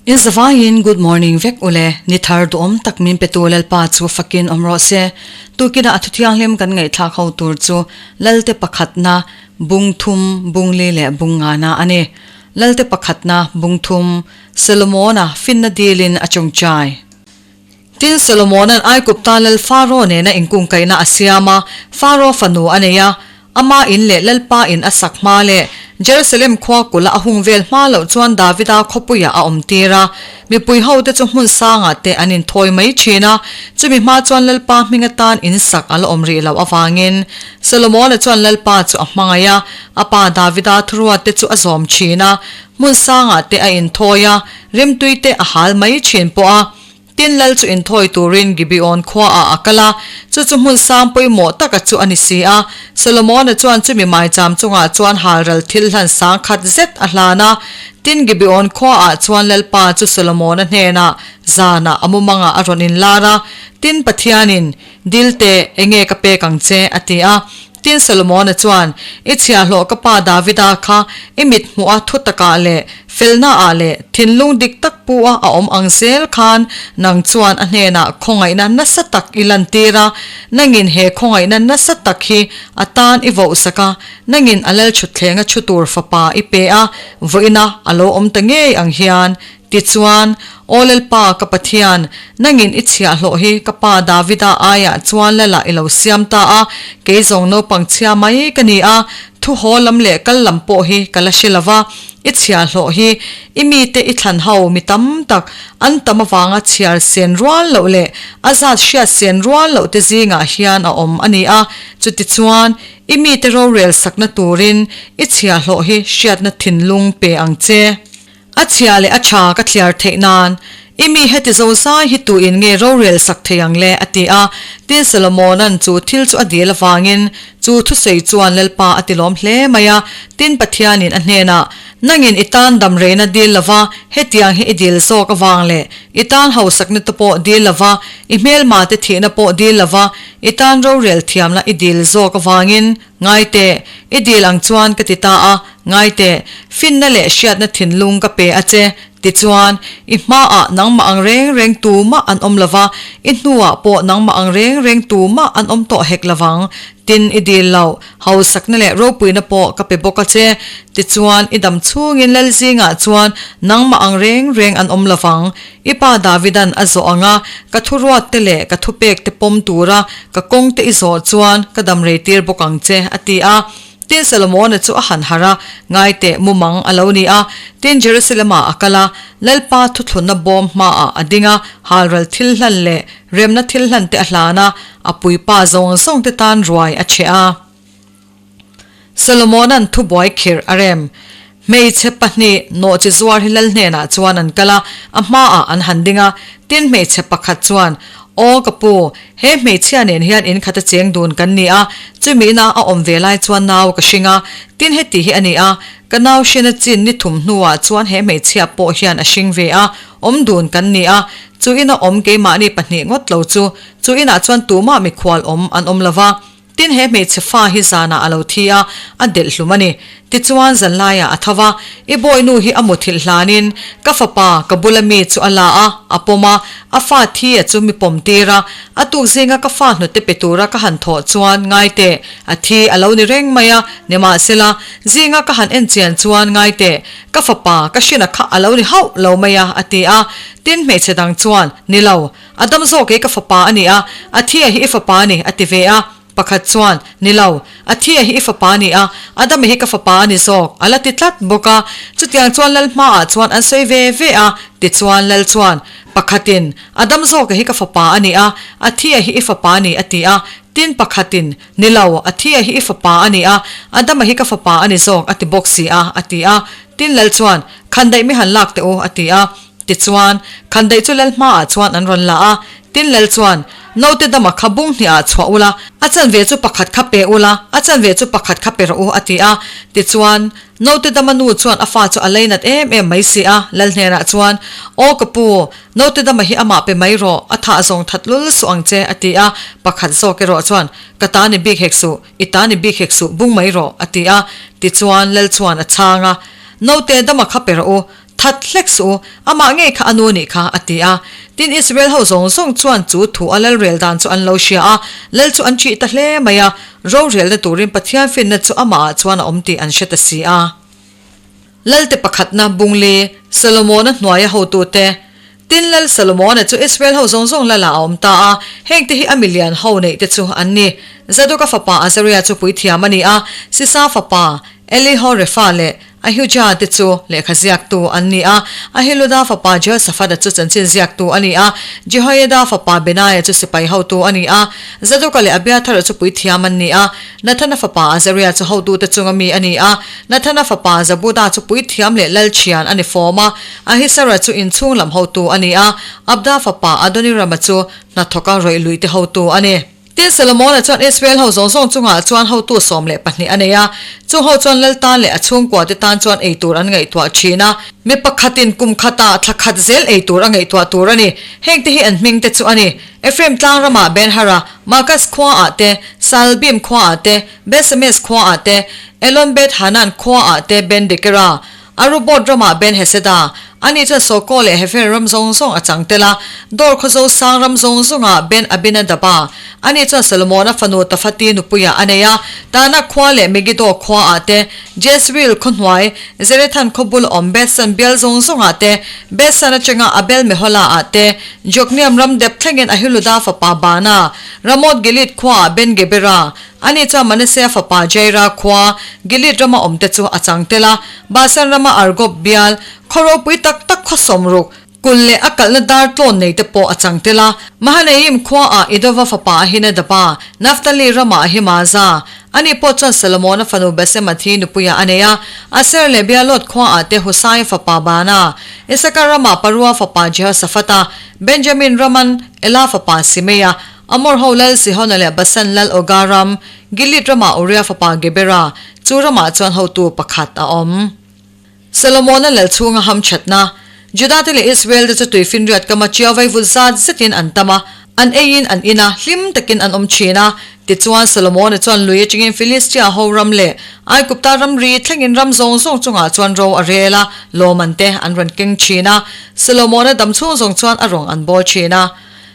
In zavaiin good morning vek ule, ni thar duhawm tak min petu Lalpa chu fakin awm rawh se. Tukinah a thuthianghlim kan ngaihthlak ho tur chu Lalte pakhatna, bung thum, bung li leh bung ngana a ni. Lalte pakhatna, bung thum, Solomona finna dilin a chungchai. Tin, Solomona'n Aigupta lal Faro nena inkungkaihna a siam a, Faro fanu a nei a. Ama in leh Lalpa in a sak hma leh Jerusalem khua kula a hung vel hma loh chuan Davida khawpuiah a awm tir a. Mipui hote chu hmun sangah te an inthawi mai thin a, chumi hma chuan Lalpa hming atan in sak a la awm rih loh avangin Solomona chuan Lalpa chu a hmangaih a, a pa Davida thuruatte chu a zawm thin a, hmun sangah te a inthawi a, rimtui te a hal mai thin pawh a. Tin, lal chu inthawi turin Gibeon khuaah a kal a, chu chu hmun sang pawimawh taka chu a ni si a. Solomona chuan chumi maicham chungah chuan halral thil hlan sang khat zet a hlan a. Tin, Gibeon khuaah chuan Lalpa chu Solomona hnenah zanah a mumangah a rawn inlar a. Tin, Pathianin, Dil teh, enge ka pek ang che? a ti a. Tin, Solomona chuan, I chhiahhlawh ka pa Davida kha i mit hmuh a thu takah leh felnaah leh thinlung dik tak pu a a awm ang zel khan nang chuan a hnenah khawngaihna nasa tak i lantir a, nangin he khawngaihna nasa tak hi a tan i vohsak a, nangin a lalthutthleng a thu tur fapa i pe a, vawiina a lo awm ta ngei ang hian Tichuan, Aw Lalpa, ka Pathian, nangin i chhiahhlawh hi ka pa Davida aiah chuan Lala i lo siam ta a, kei zawng naupang chhia mai ka ni a, thu haw lam leh kal lam pawh hi ka la hre lo va, i chhiahhlawh hi i mite i thlan ho mi tam tak an tam avanga chhiar sen rual loh leh a zat hriat sen rual loh te zingah hian a awm a ni a, chutichuan, i mite rorel sakna turin i chhiahhlawh hi hriatna thinlung pe ang che. A chhia leh a tha ka thliar theih nan, I mi heti zo zai hi tu in nge rorel sak thei ang le? a ti a. Tin, Solomona'n chu thil chu a dil avangin chu thusawi chuan Lalpa a ti lawm hle mai a. Tin, Pathianin a hnenah, Nangin i tan dam reina dil lova, hetiang hi i dil zawk avang leh i tan hausakna te pawh dil lova, i hmelma te thihna pawh dil lova, i tan rorel thiamna i dil zawk avangin, Ngai teh, i dil ang chuan ka ti ta a, ngai teh, finna leh hriatna thinlung ka pe a che, tichuan, i hmaah nangmah ang reng reng tumah an awm lova, i hnuah pawh nangmah ang reng reng tumah an awm tawh hek lovang, tin i dil loh, hausakna leh ropuina pawh ka pe bawk a che, tichuan, i dam chhungin lal zingah chuan nangmah ang reng reng an awm lovang, I pa Davidan a zawh ang a, ka thuruat te leh ka thupek te pawm tura ka kawng te i zawh chuan ka dam rei tir bawk ang che, a ti a. Tin, Solomona chu a han harh a, ngai teh mumang a lo ni a. Tin, Jerusalem-ah a kal a, Lalpa thuthlunna bawm hmaah a ding a, halral thil hlan leh remna thil hlan te a hlan a, a puipa zawng zawng te tan ruai a cheh a. Solomona'n thubuai khirh a rem. Hmeichhe pahnih nawhchi zuar hi lal hnenah chuan an kal a, a hmaah an han ding a. Tin, hmeichhe pakhat chuan, Aw ka pu, he hmeichhia nen hian in khat a cheng dun kan ni a, chumi ina a awm ve lai chuan nau ka hring a. Tin, heti hi a ni a, ka nau hrin a chin ni thum hnuah chuan he hmeichhia pawh hian a hring ve a, awm dun kan ni a. Chu ina awm keimahni pahnih ngawt lo chu, chu inah chuan tumah mikhual awm an awm lo va. Tin, he hmeichhe fa hi zanah a lo thi a, a delh hlum a ni. Tichuan, zanlaiah a tho va, I bawihnu hi a muthilh hlanin ka fapa ka bula mi chu a la a, a pawm a, a fa thi a chu mi pawm tir a. A tuk zinga ka fa hnute pe tura ka han thawh chuan ngai teh, a thi a lo ni reng mai a, nimahsela, zinga ka han en chian chuan ngai teh, ka fapa ka hrin a kha a lo ni hauh lo mai a, a ti a. Tin, hmeichhe dang chuan, Ni lo, A dam zawk hi ka fapa a ni a, a thi a hi i fapa a ni, a ti ve a. Pakhat chuan, Ni lo, a thi a hi i fapa a ni a, a dam hi ka fapa a ni zawk, a la ti tlat bawk a. Chutiang chuan lal hmaah chuan an sawi ve ve a, tichuan lal chuan, Pakhatin, A dam zawk hi ka fapa a ni a, a thi a hi i fapa a ni, a ti a. Tin, pakhatin, Ni lo, a thi a hi i fapa a ni a, a dam hi ka fapa a ni zawk, a ti bawk si a, a ti a. Tin, lal chuan, Khandaih mi han lak teh u, a ti a. Tichuan, Khandaih chu lal hmaah chuan an rawn la a, tin lal chuan, Naute dama kha bung hniahah chhuah ula, a chanve chu pakhat kha pe ula, a chanve chu pakhat kha pe rawh u, a ti a. Tichuan, naute dama nu chuan a fa chu a leinat em em mai si a, lal hnenah chuan, Aw ka pu, naute dama hi amah pe mai rawh, a thah zawng that lul suh ang che, a ti a. Pakhat zawk erawh chuan, Ka ta ni bik hek suh, i ta ni bik hek suh, bung mai rawh, a ti a. Tichuan, lal chuan a chhang a, Naute dama kha pe rawh u. That hlek suh u, amah ngei kha a nu nih kha, a ti a. Tin, Israel ho zawng zawng chuan chu thu a lalrel dan chu an lo hria a, lal chu an ṭih ta hle mai a, rorelna turin Pathian finna chu amahah chuan a awm tih an hre ta si a. Lalte pakhatna Bungli, Solomona hnuaia hotute, Tin, Lal Solomona chu Israel ho zawng zawng lala a awm ta a, hengte hi a milian ho neihte chu an ni. Zadoka fapa Azaria chu puithiam a ni a, Sisa fapa Elihorefa leh Ahiuja te chu lehkha ziaktu an ni a, Ahiluda fapa Jehoshafata chu chanchin ziaktu a ni a, Jehoiada fapa Benaia chu sipai hotu a ni a, Zadoka leh Abiathara chu puithiam an ni a, Nathana fapa Azaria chu hotute chunga mi a ni a, Nathana fapa Zabuda chu puithiam leh lal thian a ni fawm a, Ahisara chu inchhung lam hotu a ni a, Abda fapa Adonirama chu hnathawka rawih luihte hotu a ni. Tin, Solomona chuan Israel ho zawng zawng chungah chuan hotu 12 a nei a, chung ho chuan lal tan leh a chhungkuate tan chuan ei tur an ngaihtuah thin a. Mi pakhatin kum khatah thla khat zel ei tur a ngaihtuah tur a ni. Hengte hi an hmingte chu a ni, Ephraim tlang ramah Ben-Hara, Malkas khuaah te, Saalbim khuaah te, Beth-semes khuaah te, Elon-Beth-hanan khuaah te Ben-dekera, Arubot ramah Ben-heseda, ani chuan Soko leh Hefer ram zawng zawng a chang tel a, Dor khawzo sang ram zawng zawngah Ben-abinadaba, ani chuan Solomona fanu Tafati nupuiah a nei a, Tanak khua leh Megiddo khuaah te, Jezreel khaw hnuai, Zerethan khaw bul awm Bethsan bial zawng zawngah te, Bethsan atanga Abel-mehola-ah te, Jokneam ram dep thlengin Ahiluda fapa Baana, Ramoth-gilead khuaah Ben-gebera, Ani chuan Manasea fapa Jaira khua, Gilead rama awmte chu a chang tel a. Basan rama Argob bial, khaw ropui tak tak khaw sawmruk, kulh leh a kalhna dar tlawn nei te pawh a chang tel a. Mahanaim khuaah Idova fapa Ahinadaba, Naphtali ramah Ahimaza, ani pawh chuan Solomona fanu Basemathi nupuiah a nei a. Aser leh Bialot khuaah te Husaia fapa Baana, Isakar ramah Parua fapa Jehosaphata, Benjamin raman Ela fapa Simeia, Amor ho lal Sihona leh Basan lal Oga ram, Gilead ramah Uria fapa Gebera, chu ramah chuan hotu pakhat a awm. Solomona lal chhunga hamthatna, Judate leh Israelte chu tuifinriat kama ṭiau vaivut zat zetin an tam a, an eiin an in a, hlim takin an awm ṭhin a. Tichuan, Solomona chuan lui aṭangin Filistia ho ram leh Aigupta ramri thlengin ram zawng zawng chungah chuan ro a rel a, lawmante an rawn keng ṭhin a. Solomona dam chhung zawng chuan a rawng an bawl ṭhin a.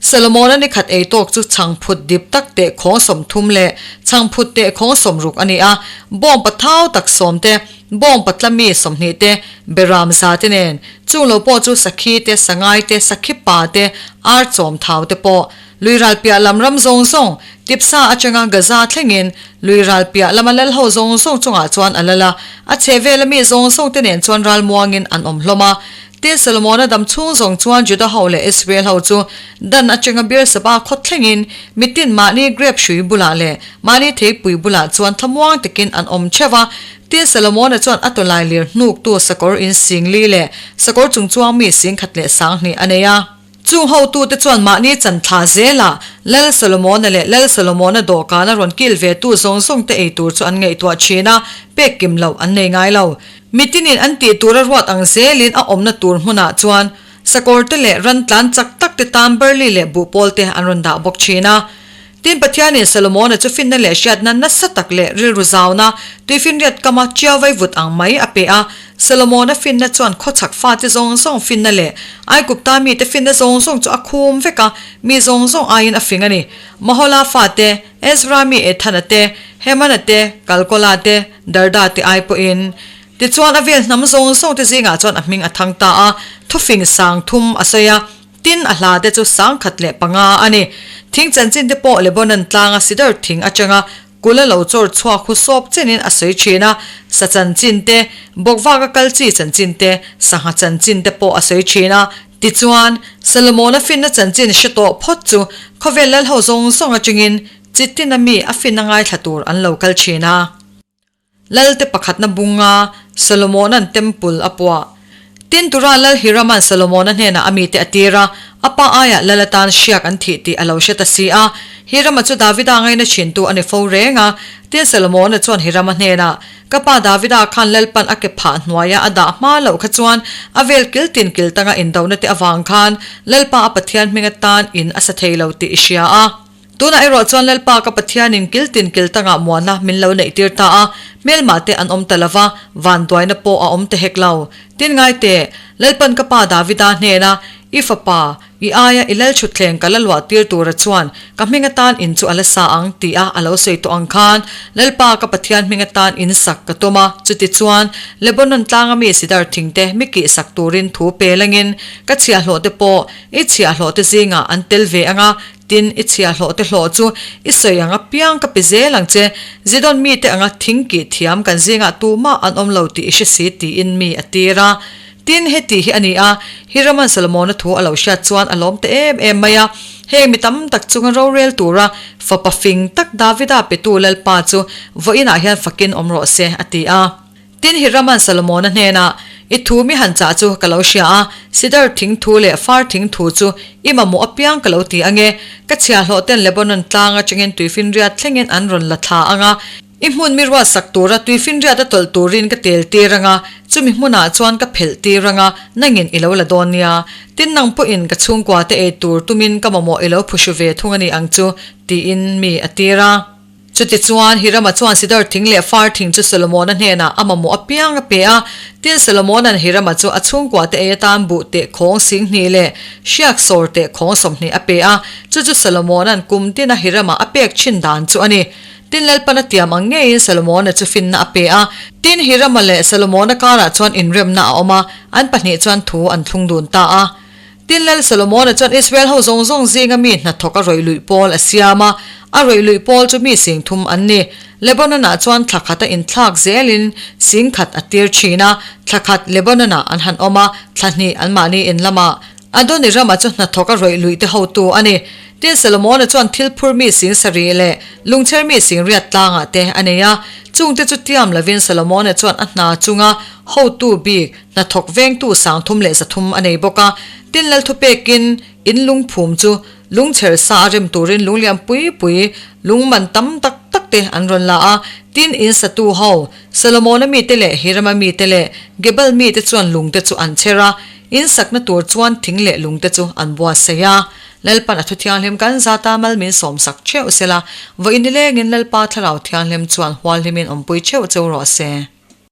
Solomona ni khat ei tawk chu chhangphut dip tak teh khawng 30 leh chhangphut teh khawng 60 a ni a, bawngpa thau tak sawm te, bawngpa tlami 20 te, beram za te nen, chung lo pawh chu sakhi te, sangai te, sakhi pa te, ar chawm thau te pawh. Lui ral piah lam ram zawng zawng, Tipsa atanga Gaza thlengin, lui ral piah lama lal ho zawng zawng chungah chuan a lal a, a chhehvela mi zawng zawng te nen chuan ralmuangin an awm hlawm a. Tin, Solomona dam chhung zawng chuan Juda ho leh Israel ho chu Dan atanga Beerseba khaw thlengin mitin mahni grep hrui bulah leh mahni theipui bulah chuan thlamuang takin an awm theuh a. Tin, Solomona chuan a tawlai lir hnuktu sakawr in 4000 leh sakawr chungchuang mi 10,200 a nei a. Chung hotute chuan mahni chan thla zelah Lal Solomona leh Lal Solomona dawhkana rawn kil vetu zawng zawngte ei tur chu an ngaihtuah thin a, pek kim loh an nei ngai lo. Mitinin an tih tura ruat ang zelin a awmna tur hmunah chuan sakawrte leh ran tlan chak takte tan barley leh buhpawlte an rawn dah bawk thin a. Tin, Pathianin Solomona chu finna leh hriatna nasa tak leh rilru zauna tuifinriat kama ṭiau vaivut ang mai a pe a. Solomona finna chuan khawchhak fate zawng zawng finna leh Aigupta mite finna zawng zawng chu a khum vek a, mi zawng zawng aiin a fing a ni. Mahola fate, Ezra mi Ethana te, Hemana te, Kalkola te, Darda te ai pawhin. Tichuan a vel hnam zawng zawngte zingah chuan a hming a thang ta a, thufing 3000 a sawi a. Tin, a hla te chu 1005 a ni. Thing chanchin te pawh Lebanon tlanga sidar thing atanga kula lo chawr chhuak hu sawp chenin a sawi thin a, sa chanchin te, bawkvaka kal chi chanchin te, sangha chanchin te pawh a sawi thin a. Tichuan, Solomona finna chanchin hre tawh phawt chu khawvel lalho zawng zawng atangin chitin a mi a finna ngaithla tur an lo kal thin a. Lalte pakhatna bunga Solomona'n Temple a puah. Tin, Tura Lal Hirama'n Solomona hnenah a mite a tir a, a pa aiah Lal atan hriak an thih tih a lo hre ta si a. Hirama chu Davida ngaina thintu a ni fo reng a. Tin, Solomona chuan Hirama hnenah, Ka pa Davida khan Lalpan a ke phah hnuaia a dah hma loh kha chuan a vel kil tin kil tanga indona te avang khan Lalpa a Pathian hming atan in a sa thei lo tih i hria a. Tunah erawh chuan Lalpa ka Pathianin kil tin kil tangah muana min lo neih tir ta a, hmelmah te an awm ta lo va, vanduaina pawh a awm ta hek lo. Tin ngai teh, Lalpan ka pa Davida hnena, I fapa, i aia i lal thutthleng ka la luah tir tura chuan ka hming atan in chu a la sa ang, tia a lo sawi tawh ang khan, Lalpa ka Pathian hming atan in sak ka tum a, chutichuan, Lebanon tlanga mi sidar thingte mi kih sak turin thu pe langin ka chhiahhlawhte pawh i chhiahhlawhte zingah an tel ve ang a, Tin, i chhiahhlawhte hlawh chu i sawi ang apiang ka pe zel ang che. Zidon mite anga thing kih thiam kan zingah tumah an awm lo tih i hre si tiin mi a tir a. Tin, heti hi a ni a, Hiraman Solomona thu a lo hriat chuan a lawm ta em em mai a. Heng mi tam tak chunga rorel tura fapa fing tak Davida petu Lalpa chu vawiinah hian fakin awm rawh se, a ti a. Tin, Hiraman Solomona hnenah, I thu mi han chah chu ka lo hria a, sidar thing thu leh far thing thu chu i mamawh apiang ka lo ti ang e. Ka chhiahhlawh ten Lebanon tlang atangin tuifinriat thlengin an rawn la thla ang a, i hmun mi ruat sak tura tuifinriat a tawlh turin ka tel tir ang a, chumi hmunah chuan ka phelh tir ang a, nangin i lo la dawn nia. Tin, nang pawhin ka chhungkua te ei tur tumin ka mamawh i lo phuhru ve thung a ni ang chu, tiin mi a tir a. Chutichuan, Hirama chuan sidar thing leh far thing chu Solomona hnenah a mamawh apiang a pe a. Tin, Solomona'n Hirama chu a chhungkuate ei atan buh teh khawng 2000 leh hriak sawr teh khawng 20 a pe a. Chu chu Solomona'n kum tina Hirama a pek thin dan chu a ni. Tin, Lalpan a tiam ang ngeiin Solomona chu finna a pe a. Tin, Hirama leh Solomona karah chuan inremna a awm a, an pahnih chuan thu an thlung dun ta a. Tin, Lal Solomona chuan Israel ho zawng zawng zinga mi hnathawk a rawih luih pawl a siam a, a rawih luih pawl chu mi 3000 an ni. Lebanon-ah chuan thla khat a inthlak zelin 10,000 a tir thin a, thla khat Lebanon-ah an han awm a, thla hnih anmahni in lamah. Adonirama chu hnathawk a rawih luih te hotu a ni. Tin, Solomona chuan thil phur mi 7000 leh lungchher mi 80,000 tlangah te a nei a, chungte chu tiam lovin Solomona chuan a hna chunga hotu bik Hnathawk vengtu 3100 a nei bawk a, tin lal thupekin in lungphum chu lungchher sa a rem turin lunglian pui pui lung man tam tak tak te an rawn la a, tin in satu ho, Solomona mite leh Hirama mite leh Gebal mite chuan lungte chu an chher a, in sakna tur chuan thing leh lungte chu an buatsaih a. Lalpan a thu thianghlim kan zata mal min sawmsak theuh sela, vawiin nilengin Lalpa Thlarau Thianghlim chuan hualhlimin awmpui theuh cheu rawh se.